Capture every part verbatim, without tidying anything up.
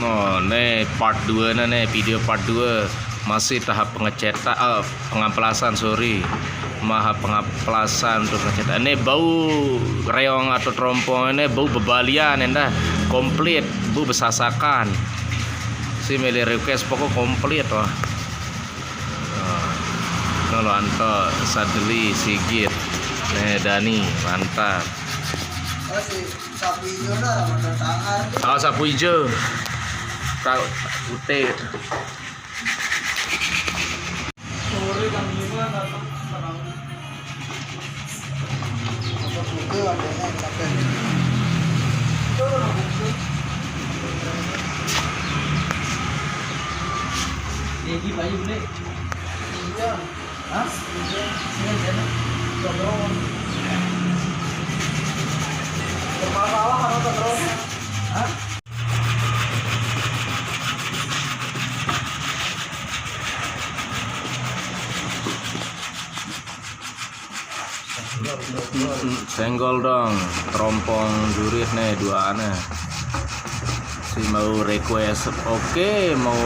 Oh, ne part dua ne, ne video part dua. Masih tahap pengecetan, eh, pengampelasan, sorry. Maha pengampelasan terus ngecetan. Ini bau reong atau terompong ini bau bebalian endah komplit, bau besasakan. Si milih request pokok komplit wah. Nah, no lo Anto, Sadli, Sigit, ne Dani, mantap. Oh, si sapu hijau dah, Ramadan Tangar. Oh, sapu hijau. Kau putih. Sore jam lima datang, tenang. Apa putih adanya, capek. Ini bayu nih. Iya. Hah? Iya. Iya, iya. Coba. Kepala salah atau terus? Hah? Senggol dong, terompong jurit nih dua aneh. Si mau request, oke, mau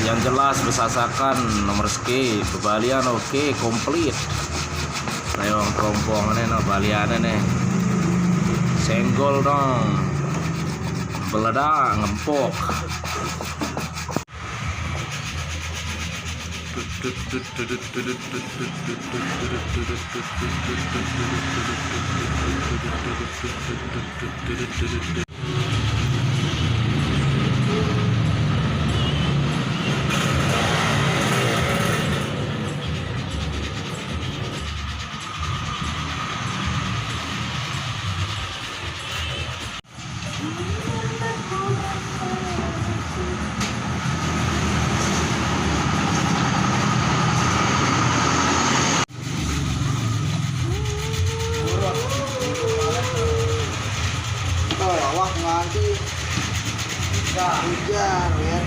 yang jelas besasakan nomor segi, bebalian oke, komplit. Reong terompong nih, no baliannya nih. Senggol dong, beledak, ngempok. Tuh, awak nganti hujan, ya.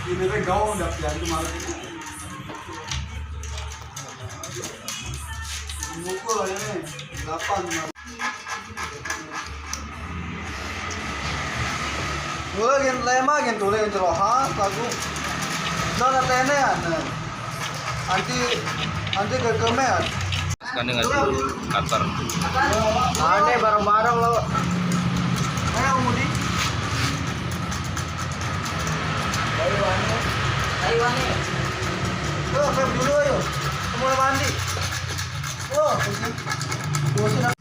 Ini gaul udah pian kemarin. Pukul ini delapan. Gue lagi lema gitu nih, cerohan lagu. Nah, ada tene ya. Anti, anti ke kemen. Sekarang nggak sih? Qatar. Aneh bareng-bareng lo. Ayo, Mudi. Ayo, Wani. Ayo, Wani. Lo, vape dulu, ayo. Mau mandi. Lo, bosan.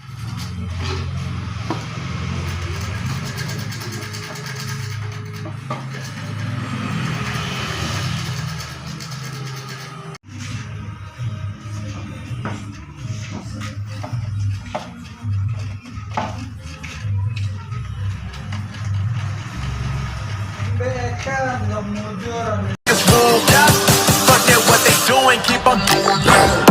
Niggas move, yeah. Fuck it, what they doing, keep on moving.